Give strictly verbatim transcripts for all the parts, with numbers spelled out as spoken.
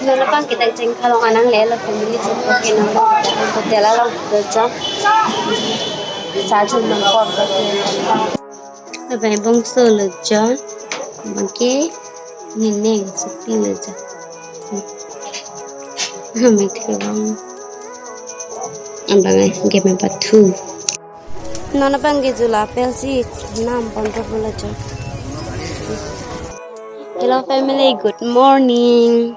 Non abang ke dak Jengkha along anang le lo family chot ke non hotel along do jo. Sa chun non por ke. Abai bongso lo jo. Abang ke nineng supi lo jo. Kami ke bang. Abang ai game pathu. Non abang ke jula apel si nam pon pon lo jo. Hello family, good morning.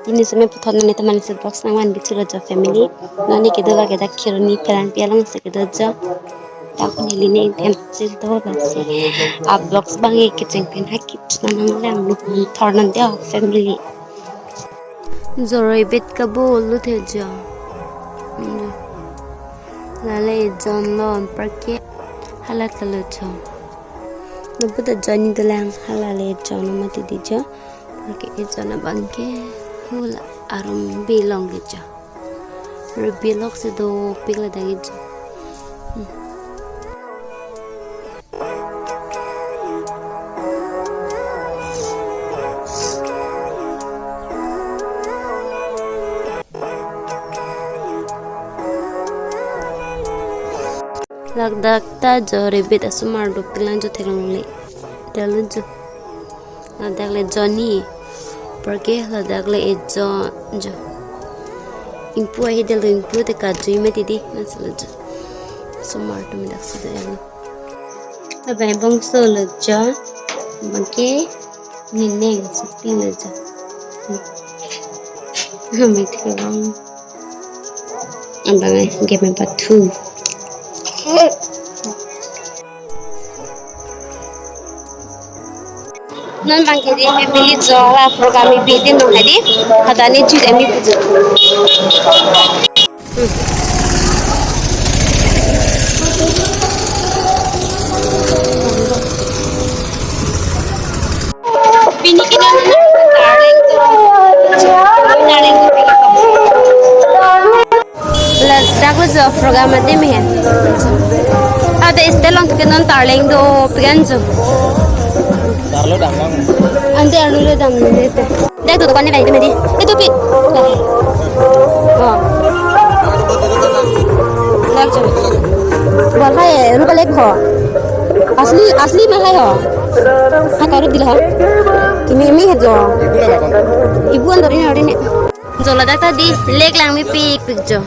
Pini seme puthot nani teman isi vlogs nangvan bithu lo jo family. Nani kedo lake dak Kheroni Pherangpi along si kedo jo. Dak neli ne them si do lasi. A vlogs abang ke kecheng pen hakit nang lang lu thor non de family. Jo rabbit kabo lo the jo. Hmm. Lale ejon lo anparke hala kalo jo. Lapu ta jonni dolang, hala le ejon mati di jo. Anparke ejon abang ke hula arum bilong ke jo. Ru bilok si dopik ladak ke jo. Hmm. Ladak ta jo rabbit asomar dopik lang jo theklongle. Dalo jo. Ladak le jonni. Anparke ladak le ejon jo. Ingpu ahi dalo, ingpu te kajui mati di. Nasi lo jo. Asomar atum dak si dalo. Abai bongso lo jo. Abang ke nineng supi lo jo. Kami ke bang. Abang ai game pathu. Non abang ke di family jo la program ipi tin dong hadi. Hatani chu demi pujo. Pini kini mana darling tu. Darling tu. Ladak lo jo program ate mehen. Ate stage along ke non tarleng dopik an jo. Darlo damlang. Ante arlo lo damlo de te. Dak tu dukan ni bai tu medi. Itu pi. Oh. Dak jo. Bol hai rupa lek ho. Asli, asli mah hai ho. Ha karut dil ha. Kimi mi hai jo. Ibu an dori na dori ne. Jo ladak ta di lek lang mepik pik jo.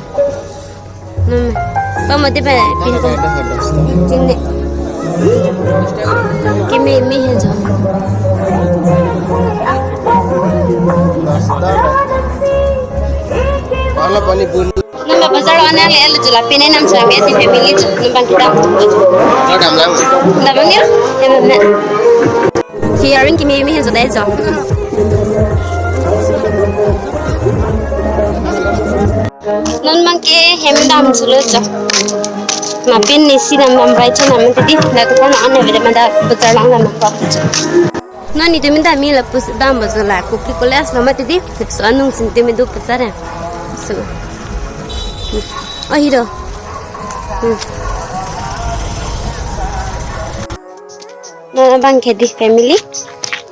Hmm. Pamati pa pin ko. Chini. Kimi mi hai jo. Wala pani bun. Namba bazar wana le el jo la pine nam sa me ti family jo. Namba kita. Dam lang. Namba ni. Namba. Hearing kimi mi hen jodai jo. Non abang ke hem dam chulo jo. Ma pin ni si dam dam rai chena mati di. Na to kono ane vede mada bazar lang dam ko. Non ni to min dam mi lapu si dam bazo la Kopili College lo mati di. So anung sin te mi do bazar ya. So. Oh, hi do. Hmm. Non abang ke di family.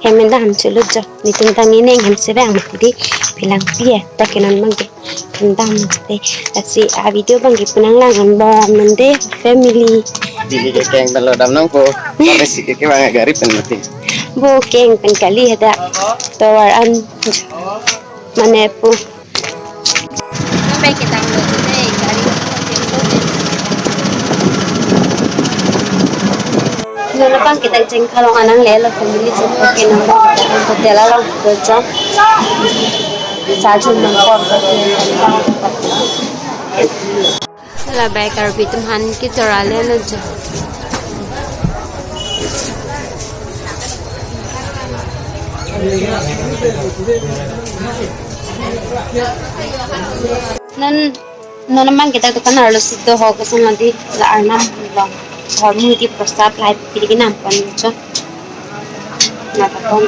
Hem dam chulo jo. Netum ta nineng hem si bang di pilang pia. Ta ke non abang ke hem dam te. Lasi a video abang ke penang lang an bom non de family. Di ke keng pen lo dam nang po. Pare si ke ke bang gari pen mati. Bo keng pen kali hada. Tovar an. Mane pu. Sampai kita ngeliat sini, gari. Non abang ke dak Jengkha along anang le lo family chot ke non hotel along do jo. Sa chun non por. Hala bai Karbi atum aphan kechor ale lo jo. Non, non abang ke dak dukan arlo si do ho kosong adi la arnam lo. Hor mu di prasad lai pili ke nam pan jo. Na ta pon.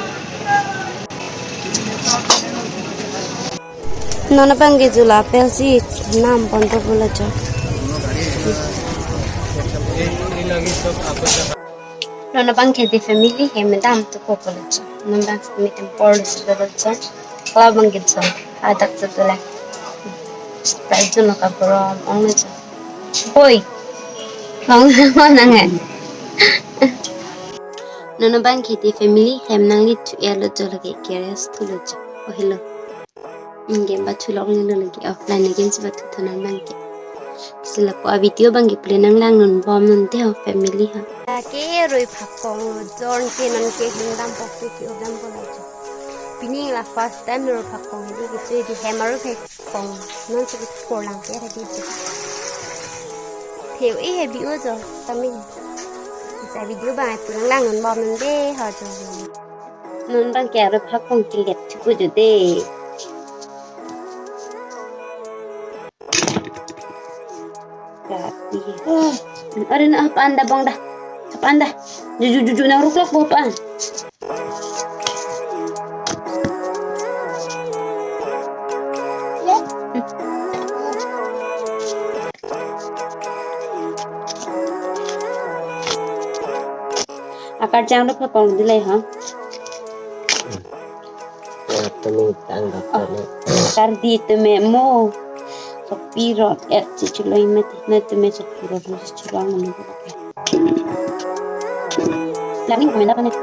Non abang ke jula apel si nam pon pon lo jo. Non abang ke di family hem dam tu pon lo jo. Non abang si mi tem por si lo jo. Kla bang ke cho. Adak cho tu le. Sprite cho no ka borom ong le cho. Oi. Long na ma nang eh. Non abang ke di family hem nangli thu ya lo cho lake curious thu lo cho. Oh hello. Ingke ba thu long lo lake offline again si ba thu thu nang bang ke. Sila ko a video bang ke pule nang lang non bom non te ho family ha. Ke roi phakong lo jon ke non ke hem dam pok ke ke dam pok lo cho. Pini la first time roi phakong di ke cho di hem roi phakong non si ke por lang ke di cho. Theo e he bi o cho tami. Sa video bang ai pule nang lang non bom non de ho cho. Non bang ke aroi phakong kilet thupu ju de. Kati. Are na apan da bang da. Apan da. Juju juju nang ruklok bo apan. Akar jang lo phakong dilai ha. Tumi tang dok tumi. Kardi tumi mo. Sokpi ro et si chuloi mati. Na tumi sokpi ro si chuloi mati. Lagi komen apa nih?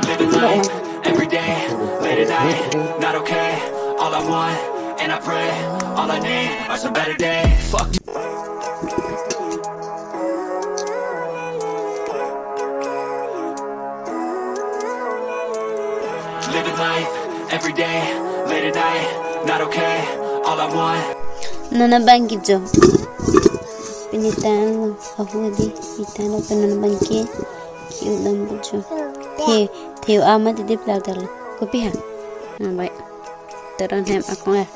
Living life every day, late at night, not okay. All I want, and I pray, all I need are some better days. Fuck. Living life every day, late at night, not okay. All I want. Non abang ke cho. Pini tan lo, ahu di, pini tan lo, pen non abang ke, ke-u dam pu cho. Theo, theo ama di di plak dal. Kopi ha? Na bai. Teron hem akong ya.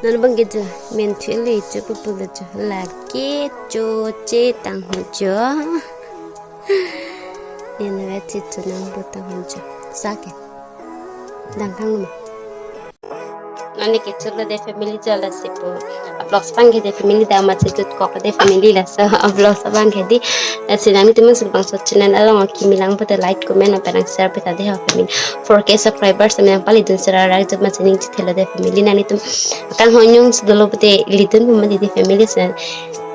Non abang ke cho, men chili cho pupu lo cho. Lake cho che tang ho cho. Nena ve chi cho nang bu tang ho cho. Sake. Dang kang ma. Nani ke cho lo de family cho la si pu. A vlogs bang ke de family da ma si tut kok de family la so. A vlogs bang ke di. Lasi nangtum si bang so channel along kimi lang pute like, comment, apen share pita de ho family. Four K subscribers nang pali dun sera rak jut ma si ning chithelo de family. Nangtum kang honyung si dolo pute lidun pu ma di de family si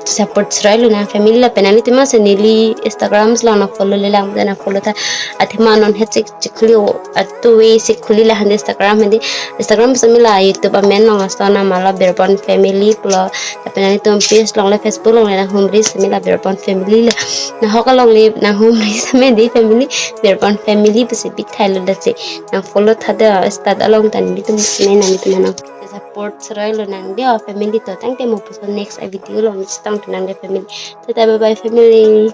support sroi lo nang family lapen nangtum si neli Instagram along nang follow le lang pute nang follow ta athema non het chik chik khuli o atu we si khuli la han Instagram handi Instagram sami la YouTube amen long ason amala Birbon family pulo lapen nangtum page along le Facebook along le nang humri sami la Birbon family le nang hok along le nang humri sami di family Birbon family pusi bithai lo dasi nang follow tha de start along tan nangtum sami nangtum nang support sroi lo nang de family to tangte mo puso next a video along chetong tu nang de family. Tata bye bye family.